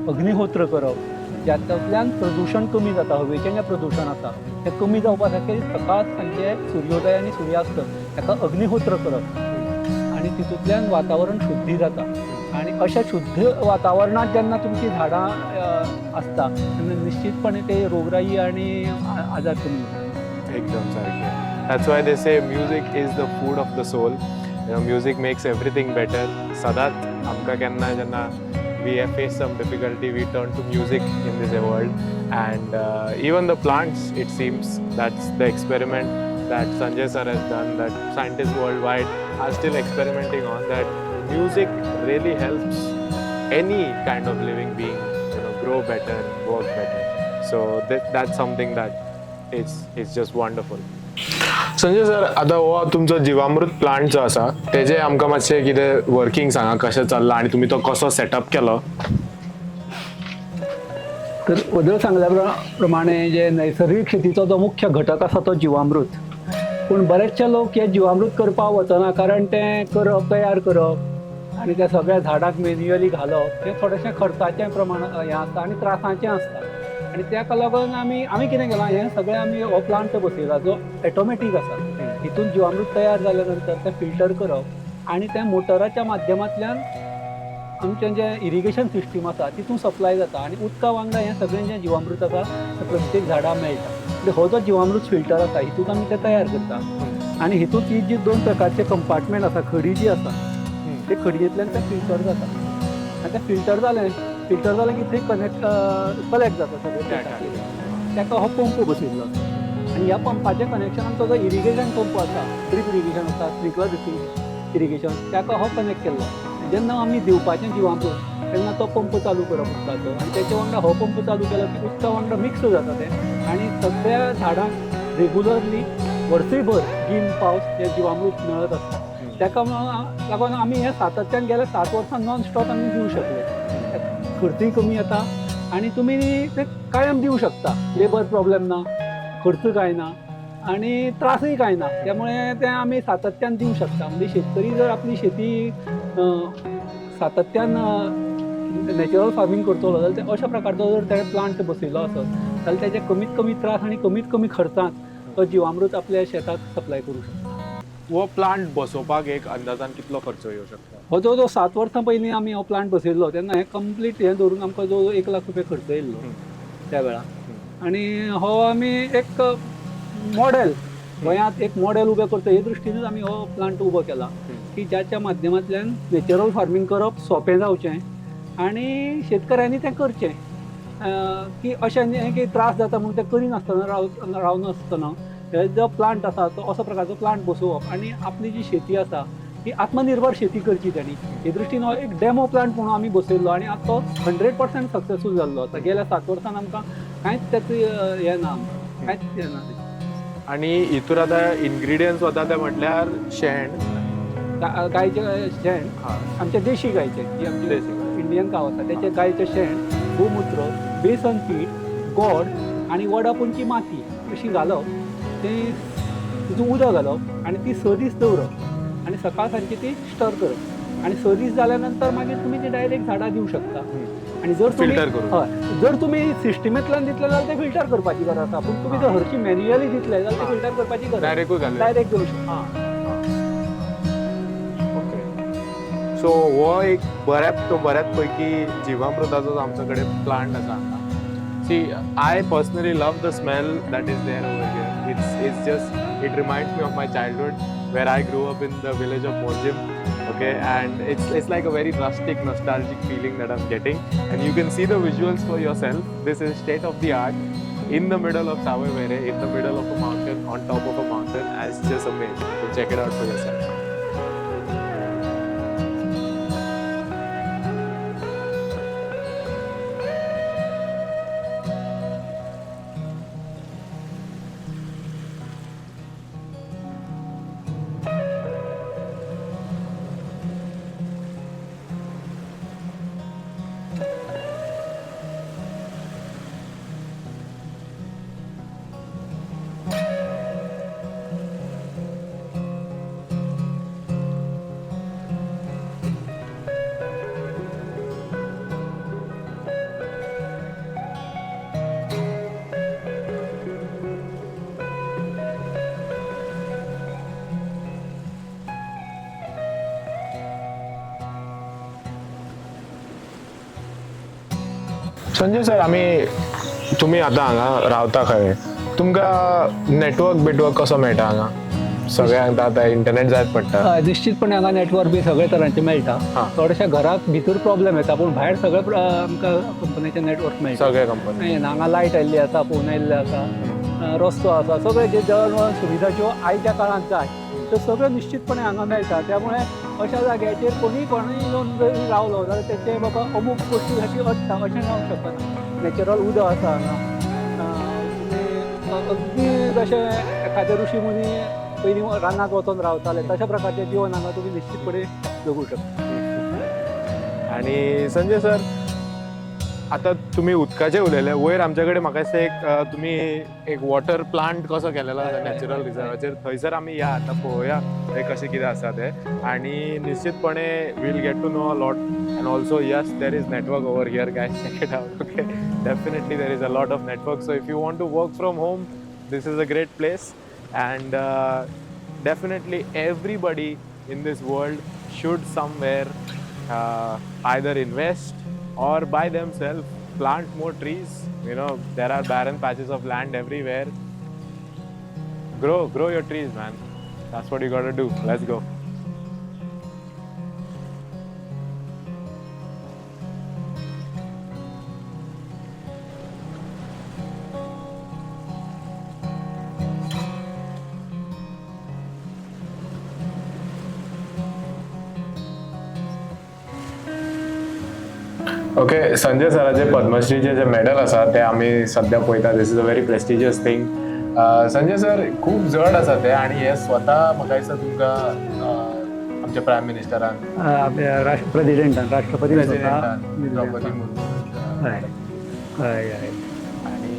अग्निहोत्र करप, ज्यातूंतल्यान प्रदुशण कमी जाता, हवेचें जें प्रदुशण आसा तें कमी जावपा खातीर सकाळ सांजचें सुर्योदय आनी सुर्यास्त हाका अग्निहोत्र करप आनी तितूंतल्यान वातावरण शुद्धी जाता. आनी अशें शुद्ध वातावरणांत जेन्ना तुमचीं झाडां आसता तेन्ना निश्चितपणे ते रोगराई आनी आजार कमी जाता. एकदम सारकें. That's why they say music is the food of the soul. Music makes everything better. सदांच आमकां केन्ना जेन्ना we have faced some difficulty, we turn to music in this world. And even the plants, it seems, that's the experiment that Sanjay sir has done, that scientists worldwide are still experimenting on, that music really helps any kind of living being, grow better, work better. So that's something that is just wonderful. Sanjay sir, आतां हो तुमचो जिवामृत प्लांट जो आसा तेजे आमकां मातशें कितें वर्किंग सांगा, कशें चल्लां आनी तुमी तो कसो सेटअप केलो? तर वदळ सांगल्या प्रमाणे जे नैसर्गिक शेतीचो जो मुख्य घटक आसा तो जिवामृत. पूण बरेचशे लोक हे जिवामृत करपाक वचना, कारण तें करप, तयार करप आनी त्या सगळ्या झाडांक मेन्युअली घालप हें थोडेशें खर्चाचें प्रमाण हें आसता आनी त्रासाचें आसता. आनी ताका लागून आमी कितें केलां, हें सगळें आमी हो प्लांट बसयला जो ऑटोमॅटीक आसा. हितून जिवामृत तयार जाल्या नंतर तें फिल्टर करप आनी तें मोटराच्या माध्यमांतल्यान आमचें जें इरिगेशन सिस्टीम आसा तितून सप्लाय जाता आनी उदका वांगडा हें सगळें जें जिवामृत आसा तें प्रत्येक झाडाक मेळटा. म्हणजे हो जो जिवामृत फिल्टर आसा हितून आमी तें तयार करता आनी हितून ही जी दोन प्रकारचे कंपार्टमेंट आसा, खडी जी आसा ते खडयेंतल्यान तें फिल्टर जाता आनी तें फिल्टर जालें फिल्टर जालें की थंय कनेक्ट कलेक्ट जाता सगळें. ताका हो पंप बसयल्लो आसा आनी ह्या पंपाच्या कनेक्शनान तो जो इरिगेशन पंप आसा, ड्रीप इरिगेशन आसा, स्प्रिंकलर इरिगेशन, ताका हो कनेक्ट केल्लो. जेन्ना आमी दिवपाचें जिवामृत तेन्ना तो पंप चालू करप उदकाचो आनी तेच्या वांगडा हो पंप चालू केलो की उदका वांगडा मिक्स जाता तें आनी सगळ्या झाडांक रेगुलरली वर्सूयभर गीम पावस हें जिवामृत मेळत आसता. ताका लागून आमी हें सातत्यान गेल्या 7 वर्सां नॉन स्टॉप आमी दिवं शकले. खर्चूय कमी येता आनी तुमी ते कायम दिवं शकता. लेबर प्रॉब्लेम ना, खर्च कांय ना आनी त्रासय कांय ना. त्यामुळे तें आमी सातत्यान दिवं शकता. म्हणजे शेतकरी जर आपली शेती सातत्यान नॅचरल फार्मींग करतलो जाल्यार ते अशा प्रकारचो जर तेणें प्लांट बसयलो आसत जाल्यार तेजे कमीत कमी त्रास आनी कमीत कमी खर्चांत तो जिवामृत आपल्या शेताक सप्लाय करूं शकता. हो प्लांट बसोवपाक एक अंदाजान कितलो खर्च येवं शकता? हो जो जो 7 वर्सां पयलीं आमी हो प्लांट बसयल्लो तेन्ना हें कंप्लीट हें धरून आमकां जो 1 लाख रुपया खर्च येयल्लो त्या वेळार. आनी हो आमी एक मॉडेल, गोंयांत एक मॉडेल उबें करता हे दृश्टीनूच आमी हो प्लांट उबो केला की ज्याच्या माध्यमांतल्यान नॅचरल फार्मींग करप सोंपें जावचें आनी शेतकऱ्यांनी तें करचें की अशें न्ही की त्रास जाता म्हूण तें करिनासतना रावनासतना हे जो प्लांट आसा तो असो प्रकारचो प्लांट बसोवप आनी आपली जी शेती आसा ती आत्मनिर्भर शेती करची तांणी. हे दृश्टीन हो एक डेमो प्लांट म्हणून आमी बसयल्लो आनी आतां तो 100% सक्सेसफूल जाल्लो आसा. गेल्या 7 वर्सांत आमकां कांयच तेचो हें ना, आमकां कांयच हें ना. आनी हितूर आतां इन्ग्रिडियंट्स वता ते म्हटल्यार शेण, गायचें शेण, आमच्या देशी गायचें, जी आमची इंडियन काव आसा तेचें गायचें शेण, गोमुत्र, बेसन पीठ, गोड आनी वडापूंची माती अशी घालप, तें तितून उदक घालप आनी ती 6 दीस दवरप आनी सकाळ सांजची ती स्टर करप आनी 6 दीस जाल्या नंतर मागीर तुमी ती डायरेक्ट झाडां दिवं शकता. आनी जर तुमी फिल्टर करून, हय, जर तुमी सिस्टमेंतल्यान दितले जाल्यार ते फिल्टर करपाची गरज आसा, पूण तुमी जर हरशीं मॅन्युअली दितले जाल्यार ते फिल्टर करपाची गरज डायरेक्टूय घालूं डायरेक्ट दिवं शकता. ओके, सो हो एक बऱ्याच पैकी जिवामृताचो आमचे कडेन प्लांट आसा हांगा. See, I personally love the smell that is there over here. It's just, it reminds me of my childhood where I grew up in the village of Morjim. Okay, and it's like a very rustic, nostalgic feeling that I'm getting. And you can see the visuals for yourself. This is state of the art in the middle of Savoi Vere, in the middle of a mountain, on top of a mountain. And it's just amazing. So check it out for yourself. Sanjay sir, आमी तुमी आतां हांगा रावता खंय, तुमकां नेटवर्क बिटवर्क कसो मेळटा हांगा? सगळ्यांक आतां इंटरनेट जायत पडटा. हय, निश्चितपणे हांगा नेटवर्क बी सगळे तरांचे मेळटा. चडशा घराक भितर प्रॉब्लेम येता, पूण भायर सगळे आमकां कंपनीचे नेटवर्क मेळटा. सगळे कंपनी हांगा लायट आयिल्ली आसा, फोन आयिल्ले आसा, रस्तो आसा, सगळे जे जवळ सुविधा ज्यो आयच्या काळांत जाय त्यो सगळ्यो निश्चितपणे हांगा मेळटा. त्यामुळे अशा जाग्याचेर कोणीय कोणूय येवन जरी रावलो जाल्यार तेचे बाबा अमूक गोश्टी अशी अडटा अशें जावंक शकना. नॅचरल उदक आसा हांगा. तुमी अगदी जशें एखादे ऋषी मुनी पयलीं रानांत वचोन रावताले तशा प्रकारचें जिवन हांगा तुमी निश्चितपणे जगूं शकता. आनी संजय सर, आतां तुमी उदकाचें उलयले, वयर आमचे कडेन म्हाका दिसता एक तुमी एक वॉटर प्लांट कसो केलेलो आसा नॅचरल रिजर्वाचेर, थंयसर आमी या आतां पळोवया थंय कशें कितें आसा तें. आनी निश्चितपणे we'll get to know a lot. And also yes, there is network over here guys, check it out. Okay, definitely there is a lot of network. So if you want to work from home, this is a great place. And definitely everybody in this world should somewhere either invest or by themselves plant more trees. You know, there are barren patches of land everywhere. Grow your trees, man. That's what you gotta do. Let's go. Okay, Sanjay सराचे पद्मश्रीचे जे मेडल आसा ते आमी सध्या पळयता. This is a very prestigious thing. Sanjay sir, खूब जड आसा ते आनी हे स्वता म्हाका दिसता तुमकां आमच्या प्रायम मिनिस्टरान, आपल्या राष्ट्र प्रेजिडेंटान, राष्ट्रपती स्वता प्रेसिडेंटान दिल्लें द्रौपदी आसा. मुर्मू. हय हय हय. आनी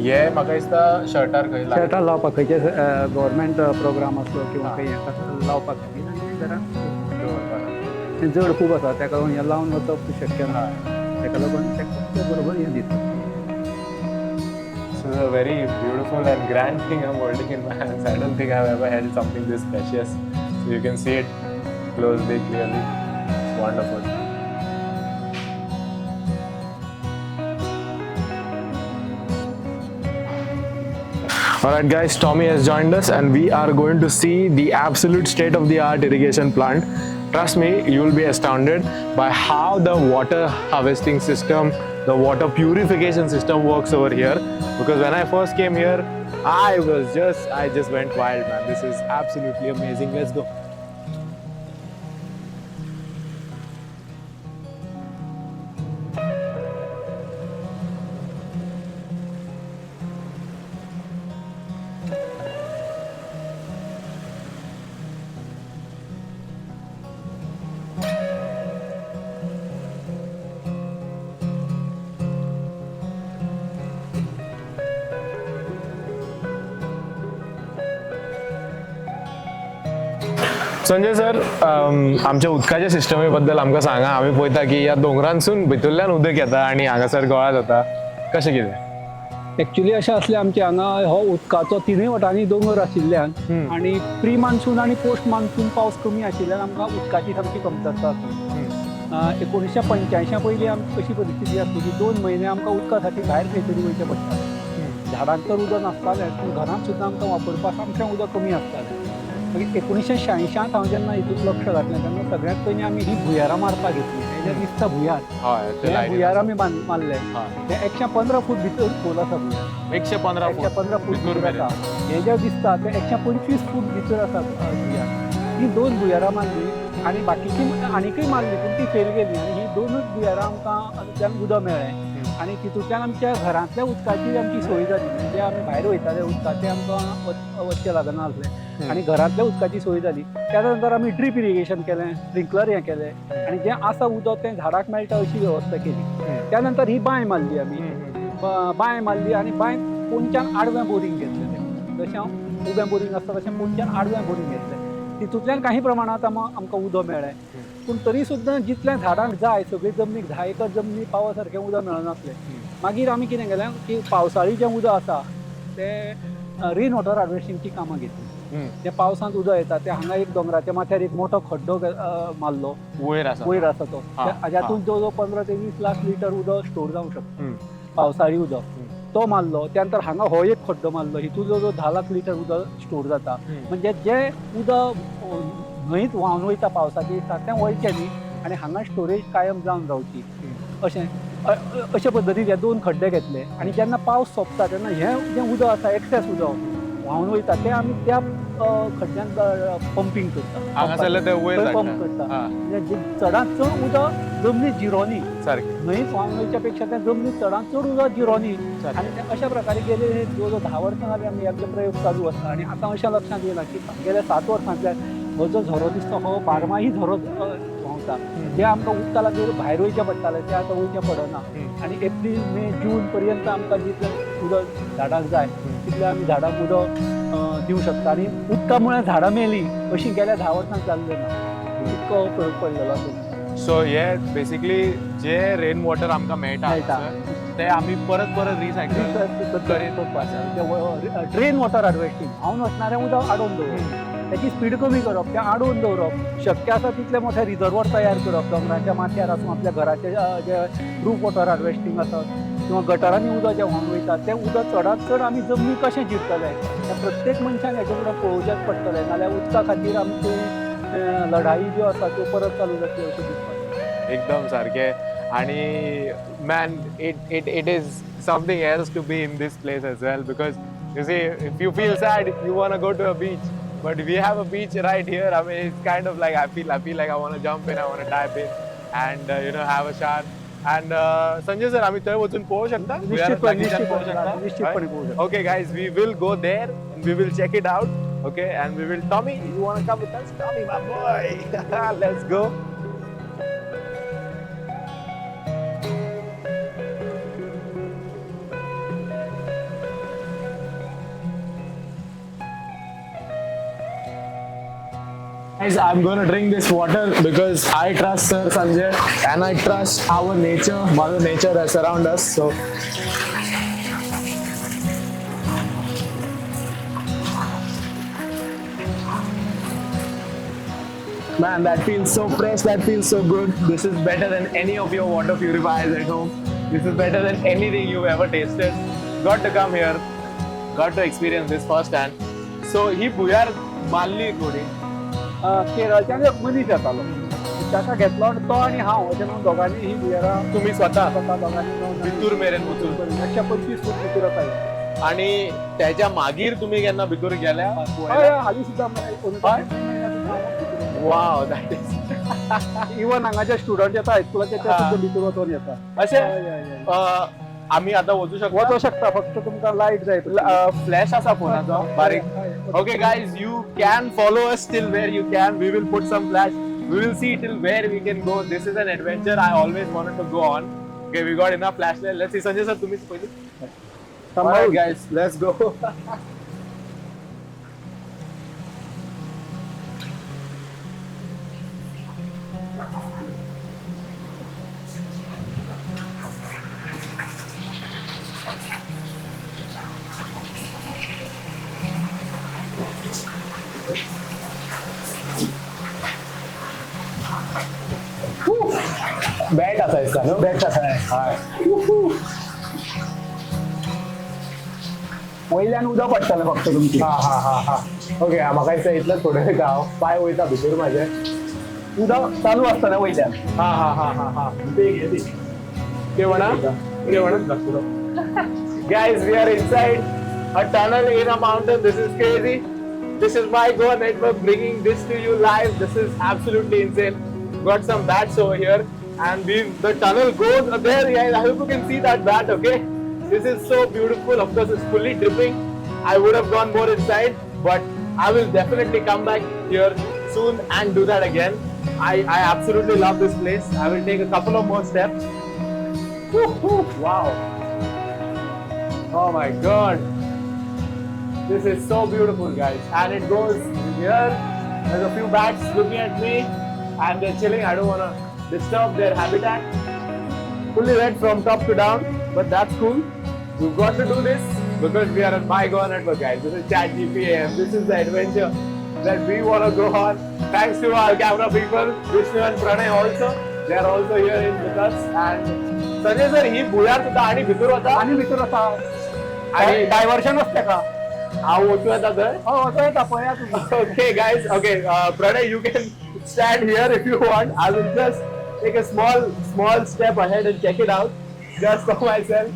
हे म्हाका दिसता शर्टार खंय लागता. शर्टार लावपाक, खंयचे गव्हर्मेंट प्रोग्राम आसलो किंवा खंय हेका लावपाक खातीर आनी घरांत दवरपाक. तें जड खूब आसा, ताका लागून हें लावन वचप शक्य ना. ताका लागून तें बरोबर हें दिता. This is a very beautiful and grand thing I'm holding in my hands. I don't think I've ever held something this precious. So you can see it closely, clearly. It's wonderful. Alright guys, Tommy has joined us and we are going to see the absolute state-of-the-art irrigation plant. Trust me, you will be astounded by how the water harvesting system, the water purification system works over here. Because when I first came here, I just went wild, man. This is absolutely amazing. Let's go. Sanjay sir, आमच्या उदकाच्या सिस्टमी बद्दल आमकां सांगा. आमी पळयता की ह्या दोंगरांसून भितरल्यान उदक येता आनी हांगासर गोळा जाता, कशें कितें? एक्चुली अशें आसलें, आमचे हांगा हो उदकाचो तिनूय वटांनी दोंगर आशिल्ल्यान आनी प्री मान्सून आनी पोस्ट मान्सून पावस कमी आशिल्ल्यान आमकां उदकाची सामकी कमतरता आसली. 1985 पयलीं आमची अशी परिस्थिती आसली की 2 म्हयने आमकां उदका खातीर भायर खंय तरी वयचें पडटालें. झाडांक तर उदक नासतालें, पूण घरांत सुद्दां आमकां वापरपाक सामकें उदक कमी आसतालें. मागीर 1986 हांव जेन्ना हितूंत लक्ष घातलें तेन्ना सगळ्यांत पयलीं आमी ही भुंयारां मारपाक घेतली. हें जें दिसता भुंयार, हय, ते हे लायनीन भुंयार आसा. आमी मारले. हे 115 फूट भितर खोल आसा भुंयार. 115 फूट. 115 फूट भितर भितर मेरेन. आसा. हे जें दिसता तें 125 फूट भितर आसा भुंयार. ही 2 भुंयारां मारली आनी बाकीची आनीकय मारली, पूण ती फेल गेली. आनी ही 2च भुंयारां आमकां तातूंतल्यान उदक मेळ्ळें आनी तितूंतल्यान आमच्या घरांतल्या उदकाची आमची सोय जाली. म्हणजे आमी भायर वयताले उदकाचें आमकां वचचें लागना आसलें आनी घरांतल्या उदकाची सोय जाली. त्या नंतर आमी ड्रीप इरिगेशन केलें, स्प्रिंकलर हें केलें आनी जें आसा उदक तें झाडाक मेळटा अशी वेवस्था केली. त्या नंतर ही बांय मारली आमी. बांय मारली आनी बांय पोंच्यान आडवें बोरींग घेतलें. तें जशें उबें बोरींग आसता तशें पोंच्यान आडवें बोरींग घेतलें. तितूंतल्यान काही प्रमाणांत आमकां उदक मेळ्ळें, पूण तरी सुद्दां जितलें झाडांक जाय सगळी जमनीक 10 एकर जमनी पावो सारकें उदक मेळनासलें. मागीर आमी कितें केलें की पावसाळी जें उदक आसा तें रेन वॉटर हार्वेस्टिंगची कामां घेतली. जें पावसांत उदक येता तें हांगा एक दोंगराच्या माथ्यार एक मोठो खड्डो मारलो. वयर आसा. वयर आसा तो. हाज्यातून जवळ जवळ 15 ते 20 लाख लिटर उदक स्टोर जावंक शकता पावसाळी उदक. तो मारलो. त्या नंतर हांगा हो एक खड्डो मारलो, हितून जवळ जवळ 10 लाख लिटर उदक स्टोर जाता. म्हणजे जें उदक न्हंयत व्हांवन वयता पावसाच्या दिसा तें वयचें न्ही आनी हांगा स्टोरेज कायम जावन रावची अशें अशे पद्दतीन हे 2 खड्डे घेतले. आनी जेन्ना पावस सोंपता तेन्ना हें जें उदक आसा एक्सेस उदक व्हांवन वयता तें आमी त्या खड्ड्यांत पंपींग करता. हांगासरलें तें वयर थंय पंप धाडटा. करता. म्हणजे चडांत चड उदक जमनीत जिरोनी, सारकें. न्हंयत व्हांवन वयच्या पेक्षा त्या जमनीत चडांत चड उदक जिरोनी. आनी ते अशा प्रकारे गेले जवळ जवळ 10 वर्सां जाली आमी आमचे प्रयोग चालू आसा. आनी आतां अशें लक्षांत येयलां की गेल्या 7 वर्सांतल्यान हो जो झरो दिसता हो बारमाही झरो व्हांवता. जे आमकां उदका लागीं भायर वयचें पडटालें तें आतां वयचें पडना. आनी एप्रील मे जून पर्यंत आमकां जितलें उदक झाडांक जाय तितलें आमी झाडांक उदक दिवं शकता. आनी उदका मुळे झाडां मेली अशी गेल्या 10 वर्सांत जाल्लें ना, इतको फरक पडलेलो आसा. सो हे बेसिकली जे रेन वॉटर आमकां मेळटा मेळटा. ते आमी परत परत रिसायकल ड्रेन वॉटर हार्वेस्टिंग, व्हांवन वचणारें उदक आडोवन दवरप, त्याची स्पीड कमी करप, तें आडोवन दवरप, शक्य आसा तितले मोठे रिजर्वर तयार करप दोंगराच्या माथ्यार आसूं, आपल्या घराचे जे रूफ वॉटर हार्वेस्टिंग आसत किंवा गटारांनी उदक जें व्हांवन वयता तें उदक चडांत चड आमी जमनी कशें जिरतले तें प्रत्येक मनशान हेजे फुडें पळोवचेंच पडटलें. नाल्यार उदका खातीर आमची लढाई ज्यो आसा त्यो परत चालू जातली अशें दिसता. एकदम सारकें. आनी man, it it it is something else to be in this place as well, because you see, if you feel sad, you want to go to a beach, but we have a beach right here. I mean, it's kind of like I feel like I want to jump in, I want to dive in and have a shower. And Sanjay sir, आमी थंय वचून पळोवंक शकता? निश्चितपणे, लागींच्यान पळोवंक शकता? निश्चितपणे पळोवंक शकता. Okay guys, we will go there and we will check it out. Okay, and we will, Tommy, you want to come with us? Tommy, my boy. Let's go. Guys, I'm gonna drink this water because I trust Sir Sanjay and I trust our nature, Mother Nature that's around us. So man, that feels so fresh, that feels so good. This is better than any of your water purifiers at home. This is better than anything you've ever tasted. Got to come here, got to experience this firsthand. So ही भुयार मारली कोणी? केरळच्यान एक मनीस येतालो, ताका घेतलो आनी तो आनी हांव अशें म्हणून दोगांनी ही भुंयारां तुम्ही स्वतः स्वता दोगांनी मेळून भितूर मेरेन वचून? 125 फूट भितूर आसा. आणि त्याच्या मागीर तुम्ही केन्ना भितूर गेल्या? हय, हालीं सुद्दां. हय? वाव, that is even हांगाचे स्टुडंट येता हायस्कुलाचे, ते हा. सुद्दां भितूर वचोन येता. अशें? हय, हय, हय. आमी आतां वचूं शकता? वचों शकता, फक्त तुमकां लायट जाय. फ्लॅश आसा फोनाचो बारीक. Okay guys, you can follow us till where you can. We will put some flash. We will see till where we can go. This is an adventure I always wanted to go on. Okay, we got enough flashlight. Let's see. Sanjay sir, तुम्हीच पहिले. Alright guys, let's go. Bat आसा दिसता न्हू? बॅट आसा. हय. वयल्यान उदक पडटलें फक्त तुमचें. हा हा हा हा ओके, म्हाका दिसता इतलेंच फुडें वयता हांव, पांय वयता भितर म्हाजे. उदक चालू आसतना वयल्यान. हा हा हा हा हा ते म्हणा ते म्हणा. Guys, we are inside a tunnel in a mountain. This is crazy. This is my Goa Network bringing this to you live. This is absolutely insane. Got some bats over here, and we the tunnel goes there, guys. I hope you can see that bat. Okay, this is so beautiful. Of course, it's fully dripping. I would have gone more inside, but I will definitely come back here soon and do that again. I absolutely love this place. I will take a couple of more steps. Woo-hoo. Wow. Oh my god. This is so beautiful, guys. And it goes here. There's a few bats looking at me and they're chilling. I don't want to disturb their habitat. Fully wet from top to down, but that's cool. We've got to do this because we are on My Goa Network, guys. This is Chat GPM. This is the adventure that we want to go on. Thanks to our camera people, Vishnu and Pranay also. They are also here in with us. And Sanjay sir, ही भुयार सुद्धा आणि भितर वता? आनी भितर आसा. आणि डायवर्शन आसता का. हांव वचूं येता थंय? हय, वचों येता, पळया तुमी. Okay guys, okay, Pranay, you can stand here if you want. I will just take a small small step ahead and check it out just for myself.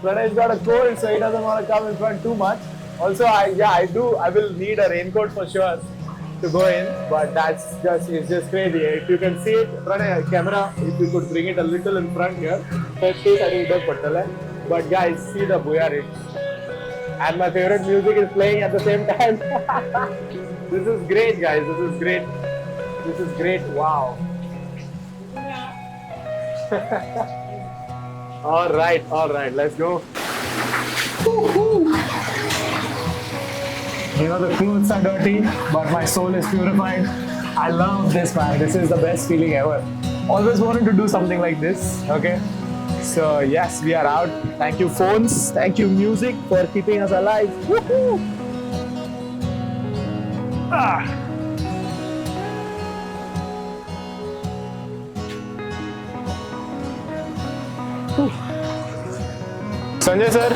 Pranay's got a cold, so he doesn't want to come in front too much. Also, I yeah, I do I will need a raincoat for sure to go in, but that's just it's just crazy. If you can see it, Pranay, camera, if you could bring it a little in front here. ते सायडीन उदक पडटलें. But guys, see the भुयार, it's and my favorite music is playing at the same time. This is great, guys. This is great. This is great. Wow. All right, all right. Let's go. Woo-hoo. The clothes are dirty, but my soul is purified. I love this, man. This is the best feeling ever. Always wanted to do something like this. Okay. So yes, we are out. Thank you, phones. Thank you, music, for keeping us alive. Woohoo! Ah. Sanjay sir,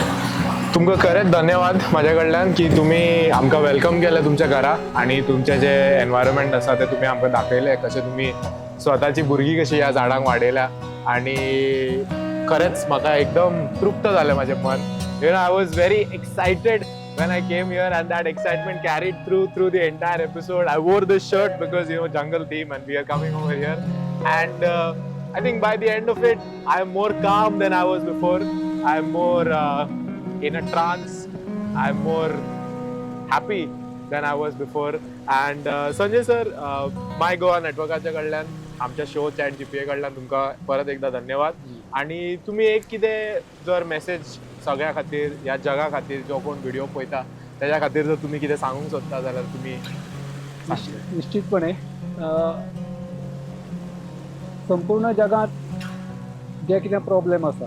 तुमकां खरेंच धन्यवाद म्हाज्या कडल्यान की तुमी आमकां welcome केलें तुमच्या घरा आनी तुमचें जें एनवायरमेंट आसा तें तुमी आमकां दाखयलें, कशें तुमी स्वताची भुरगीं कशी ह्या झाडांक वाडयल्या आनी खरेंच म्हाका एकदम तृप्त जालें म्हाजें मन. I was very excited when I came here, and that excitement carried through the entire episode. I wore this shirt because jungle theme and we are coming over here. And I think by the end of it, I am more calm than I was before. I am more in a trance. I am more happy than I was before. And Sanjay sir, my Goa नेटवर्काच्या कडल्यान, आमच्या शो चॅट जीपीए कडल्यान तुमकां परत एकदा धन्यवाद. आणि तुमी एक कितें जर मेसेज सगळ्या खातीर, ह्या जगा खातीर, जो कोण व्हिडिओ पळयता तेज्या खातीर जर तुमी कितें सांगूंक सोदता जाल्यार तुमी सांगचे. निश्चितपणे संपूर्ण जगांत जे कितें प्रॉब्लेम आसा,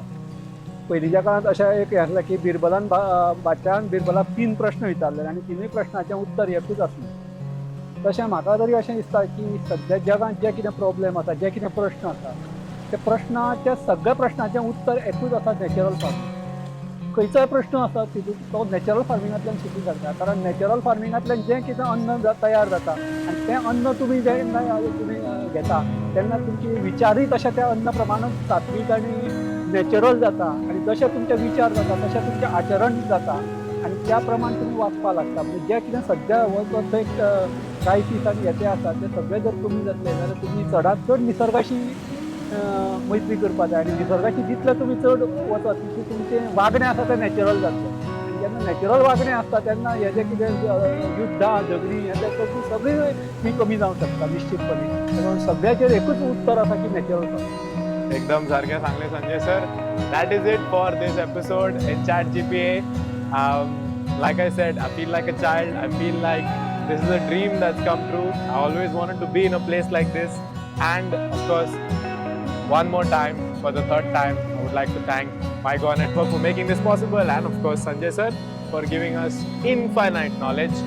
पयलींच्या काळांत अशें एक हें आसलें की बिरबलान बादशाहान बिरबलाक तीन प्रश्न विचारले आनी तिनूय प्रश्नाचें उत्तर एकूच आसलें. तशें म्हाका तरी अशें दिसता की सद्या जगांत जे कितें प्रॉब्लेम आसा, जे कितें प्रश्न आसा, ते प्रश्नाच्या सगळ्या प्रश्नाचें उत्तर एकूच आसा, नॅचरल फार्मींग. खंयचोय प्रश्न आसा तितून तो नॅचरल फार्मिंगांतल्यान सुटूंक शकता, कारण नॅचरल फार्मिंगांतल्यान जें कितें अन्न तयार जाता आनी तें अन्न तुमी जेन्ना तुमी घेता तेन्ना तुमचे विचारूय तशें त्या अन्न प्रमाण सात्वीक आनी नॅचरल जाता आनी जशें तुमचे विचार जाता तशें तुमचें आचरण जाता आनी त्या प्रमाण तुमी वागपाक लागता. म्हणजे जें कितें सद्या हो जो थंय क्रायसीस आनी हें तें आसा तें सगळें जर कमी जातलें जाल्यार तुमी चडांत चड निसर्गाशी मैत्री करपाक जाय आनी निसर्गाशी जितलें तुमी चड वचत तितलें तुमचें वागणें आसा तें नॅचरल जातलें आनी जेन्ना नॅचरल वागणें आसता तेन्ना हें जें कितें युद्धां, झगडीं हें तें सगळीं सगळीं ती कमी जावंक शकता निश्चितपणे. म्हणून सगळ्याचेर एकूच उत्तर आसा की नॅचरल फार्मींग. एकदम सारकें सांगलें Sanjay sir. That is it for this episode in Chat GPA. Like I said, I feel like a child. I feel like this is a dream that's come true. I always wanted to be in a place like this. And of course, one more time, for the third time, I would like to thank My Goa Network for making this possible, and of course Sanjay sir for giving us infinite knowledge.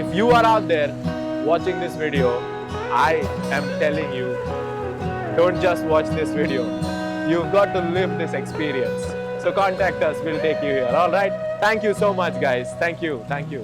If you are out there watching this video, I am telling you, don't just watch this video. You've got to live this experience. So contact us, we'll take you here. All right. Thank you so much, guys. Thank you. Thank you.